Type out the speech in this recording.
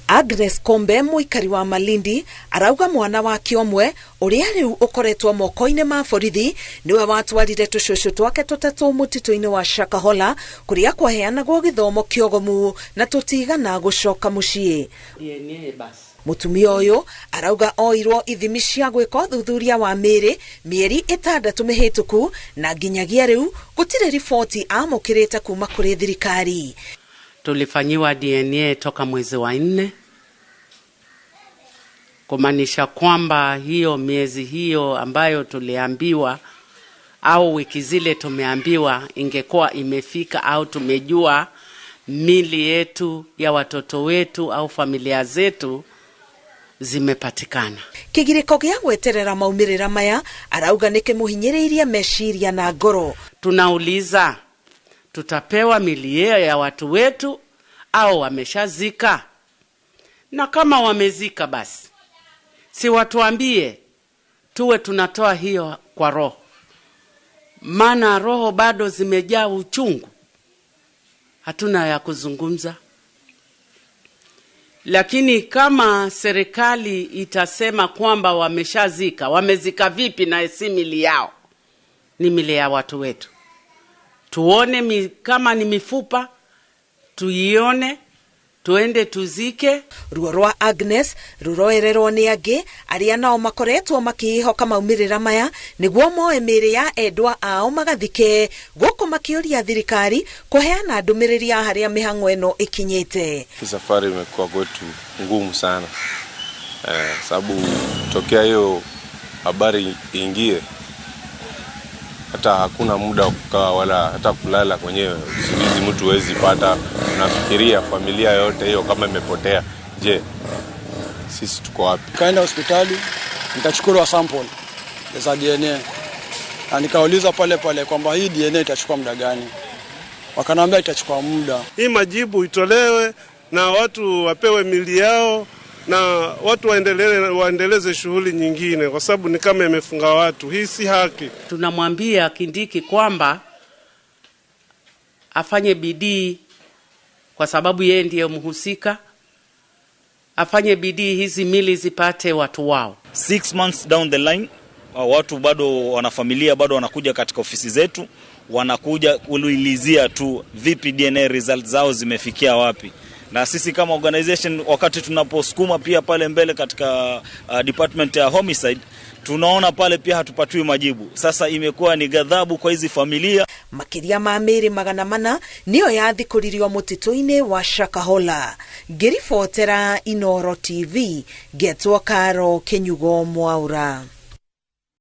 Agnes Kombe muikari wa Malindi arauga mwana wake omwe uria riu ukoretwo moko-ini ma borithi niwe watwarire tucucu twake tutatu mutitu-ini wa Shakahola kuria kwaheanagwo githomo kiogomu na tutigana gucoka mucii. Mutumia uyu arauga oirwo ithimi cia gwika uthuthuria wa mĩĩrĩ mĩeri 6 mĩhĩtũku na nginyagia riu gutire riboti amũkĩrĩte kuma kuri thirikari. Tulifanyiwa DNA toka mwezi wa 4, kumaanisha kwamba hiyo miezi hiyo ambayo tuliambiwa au wiki zile tumeambiwa ingekuwa imefika au tumejua mili yetu ya watoto wetu au familia zetu zimepatikana. Kigiriko gĩa gweterera maumĩrĩra maya arauga nĩ kĩmũhinyĩrĩirie meciria na ngoro. Tunauliza, tutapewa mili ya watu wetu au wameshazika? Na kama wamezika basi si watuambie, tuwe tunatoa hiyo kwa roho, maana roho bado zimejaa uchungu, hatuna ya kuzungumza. Lakini kama serikali itasema kwamba wameshazika, wamezika vipi na si mili yao? Ni mili ya watu wetu. Tuone kama ni mifupa, tuione, tuende tuzike. Ruo rwa Agnes ruroererwo ni angi aria nao makoretwo makihoka maumirira maya niguo moe mĩĩrĩ ya endwa ao magathike, guku makiuria thirikari kuheana ndumiriri ya haria mihang'o ĩno ikinyite. Safari imekuwa kwetu ngumu sana, sababu tokea hiyo habari ingie hata hakuna muda wa kukaa wala hata kulala kwenyewe. Usingizi mtu hawezi pata, unafikiria familia yote hiyo kama imepotea. Je, sisi tuko wapi? Kaenda hospitali nikachukua sample za DNA na nikauliza pale pale kwamba hii DNA itachukua muda gani? Wakaniambia itachukua muda. Hii majibu itolewe na watu wapewe mili yao na watu waendeleze shughuli nyingine, kwa sababu ni kama imefunga watu. Hii si haki. Tunamwambia Kindiki kwamba afanye bidii, kwa sababu yeye ndiye mhusika. Afanye bidii hizi mili zipate watu wao. 6 months down the line, watu bado wanafamilia bado wanakuja katika ofisi zetu, wanakuja kuulizia tu vipi DNA results zao zimefikia wapi. Na sisi kama organization, wakati tunaposukuma pia pale mbele katika department ya homicide, tunaona pale pia hatupatiwi majibu. Sasa imekuwa ni ghadhabu kwa hizi familia. Makiria ma mĩĩrĩ 400 niyo yathikũririo mũtitũ-inĩ wa Shakahola. Ngĩribotera Inooro TV, ngetwo Karo Kinyugo Mwaura.